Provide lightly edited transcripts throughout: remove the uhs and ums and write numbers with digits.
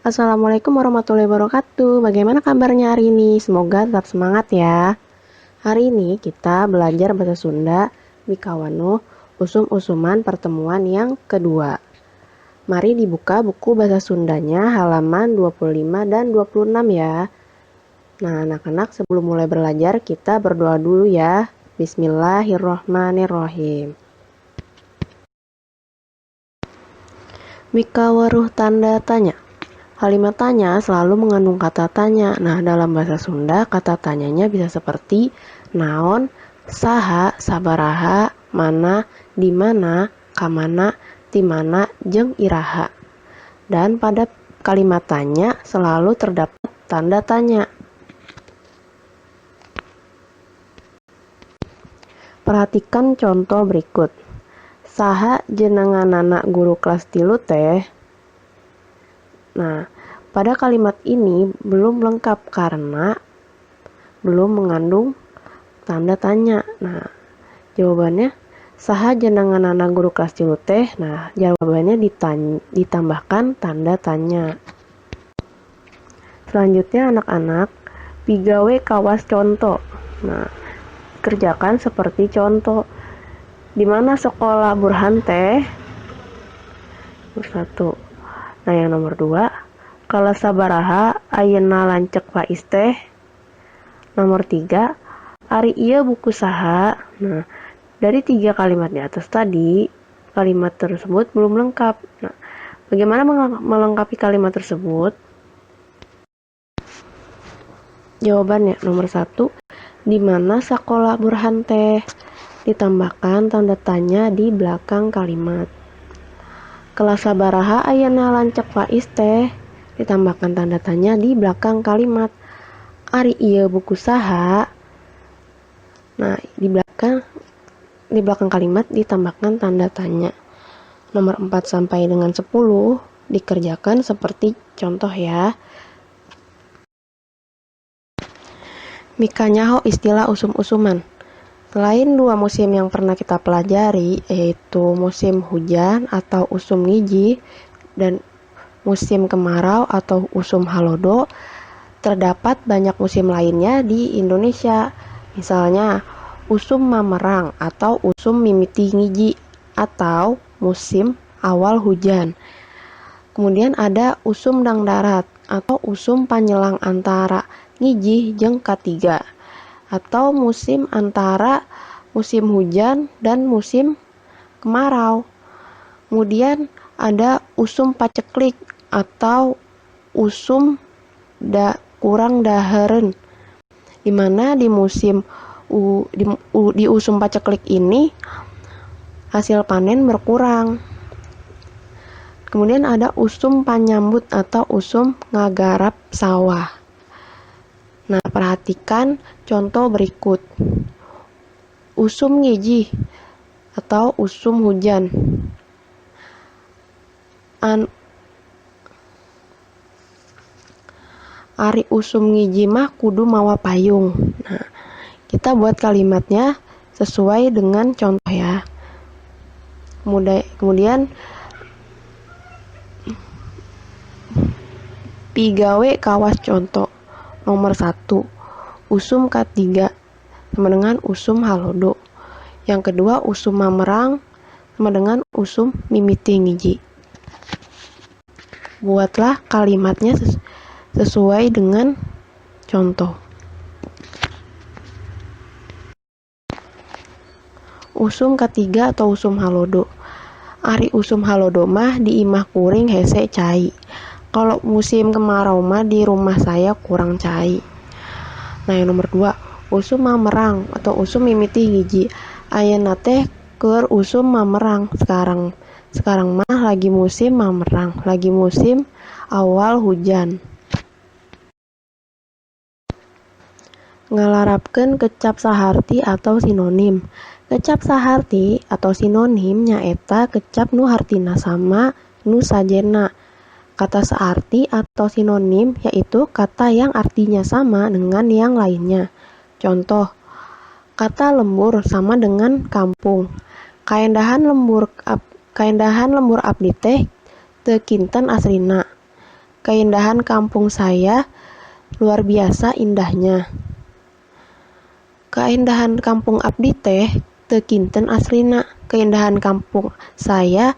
Assalamualaikum warahmatullahi wabarakatuh. Bagaimana kabarnya hari ini? Semoga tetap semangat ya. Hari ini kita belajar bahasa Sunda Mikawanoh Usum-usuman pertemuan yang kedua. Mari dibuka buku bahasa Sundanya halaman 25 dan 26 ya. Nah, anak-anak, sebelum mulai belajar kita berdoa dulu ya. Bismillahirrohmanirrohim. Mikaweruh tanda tanya. Kalimat tanya selalu mengandung kata tanya. Nah, dalam bahasa Sunda, kata tanyanya bisa seperti naon, saha, sabaraha, mana, di mana, kamana, timana, jeung iraha. Dan pada kalimat tanya selalu terdapat tanda tanya. Perhatikan contoh berikut. Saha jenenganana guru kelas 3 teh? Nah, pada kalimat ini belum lengkap karena belum mengandung tanda tanya. Nah, jawabannya saha jenenganana guru kelas 3 teh? Nah, jawabannya ditambahkan tanda tanya. Selanjutnya anak-anak, pigawe kawas conto. Nah, kerjakan seperti contoh. Di mana sekolah Burhan teh? Nomor 1. Nah, yang nomor 2, kelas sabaraha ayeuna lanceuk Faiz teh? Nomor 3, ari ieu buku saha? Nah, dari 3 kalimat di atas tadi, kalimat tersebut belum lengkap. Nah, bagaimana melengkapi kalimat tersebut? Jawabannya nomor 1, di mana sekolah Burhan teh? Ditambahkan tanda tanya di belakang kalimat. Kelas sabaraha ayeuna lanceuk Faiz teh? Ditambahkan tanda tanya di belakang kalimat. Ari ieu buku saha? Nah, di belakang kalimat ditambahkan tanda tanya. Nomor 4 sampai dengan 10 dikerjakan seperti contoh ya. Mikanyaho istilah usum-usuman. Selain 2 musim yang pernah kita pelajari, yaitu musim hujan atau usum ngiji dan musim kemarau atau usum halodo, terdapat banyak musim lainnya di Indonesia. Misalnya, usum mamerang atau usum mimiti ngiji atau musim awal hujan. Kemudian ada usum dangdarat atau usum panyelang antara ngiji jeung katiga, atau musim antara musim hujan dan musim kemarau. Kemudian ada usum paceklik atau usum kurang daheren, di mana di musim di usum paceklik ini hasil panen berkurang. Kemudian ada usum panyambut atau usum ngagarap sawah. Nah, perhatikan contoh berikut. Usum ngiji atau usum hujan. Ari usum ngiji mah kudu mawa payung. Nah, kita buat kalimatnya sesuai dengan contoh ya. Kemudian pigawe kawas contoh. Nomor 1, usum K3 sama dengan usum halodo. Yang kedua, usum mamerang sama dengan usum mimiti ngiji. Buatlah kalimatnya sesuai dengan contoh. Usum K3 atau usum halodo. Ari usum halodo mah di imah kuring hese cai. Kalau musim kemarau mah di rumah saya kurang cai. Nah, yang nomor 2, usum mamerang atau usum mimiti ngiji. Ayeuna teh keur usum mamerang. Sekarang mah lagi musim mamerang, lagi musim awal hujan. Ngalarapkeun kecap saharti atau sinonim. Kecap saharti atau sinonim nyaeta kecap nu hartina sama nu sajena. Kata searti atau sinonim yaitu kata yang artinya sama dengan yang lainnya. Contoh, kata lembur sama dengan kampung. Kaendahan lembur abdi teh teu kinten asrina. Keindahan kampung saya luar biasa indahnya. Keindahan kampung abdi teh teu kinten aslina. Keindahan kampung saya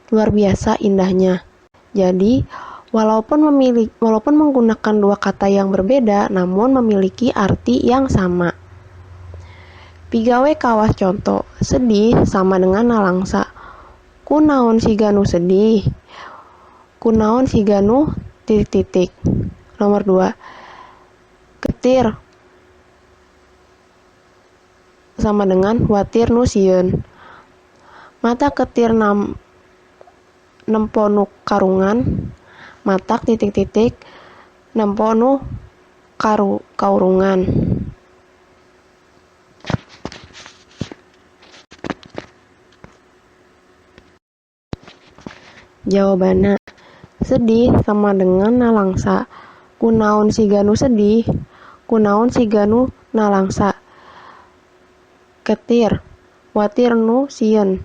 luar biasa indahnya. Jadi, walaupun menggunakan dua kata yang berbeda, namun memiliki arti yang sama. Pigawe kawas conto, sedih sama dengan nalangsa. Kunaon siga nu sedih? Kunaon siga nu titik-titik. Nomor 2, getir sama dengan watir nu sieun. Matak getir nempo nu karungan, matak titik-titik nempo nu kaurungan. Jawabanna, sedih sama dengan nalangsa. Kunaon siga nu sedih? Kunaon siga nu nalangsa? Getir, watir nu sieun.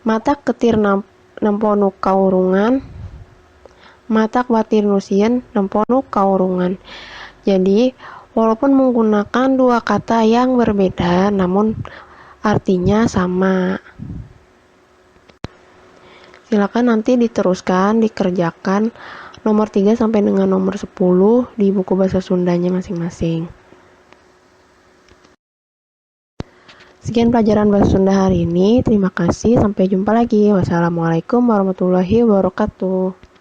Matak getir nempo nu kaurungan, matak watir nu sieun nempo nu kaurungan. Jadi, walaupun menggunakan dua kata yang berbeda, namun artinya sama. Silakan nanti diteruskan, dikerjakan nomor 3 sampai dengan nomor 10 di buku bahasa Sundanya masing-masing. Sekian pelajaran bahasa Sunda hari ini. Terima kasih. Sampai jumpa lagi. Wassalamualaikum warahmatullahi wabarakatuh.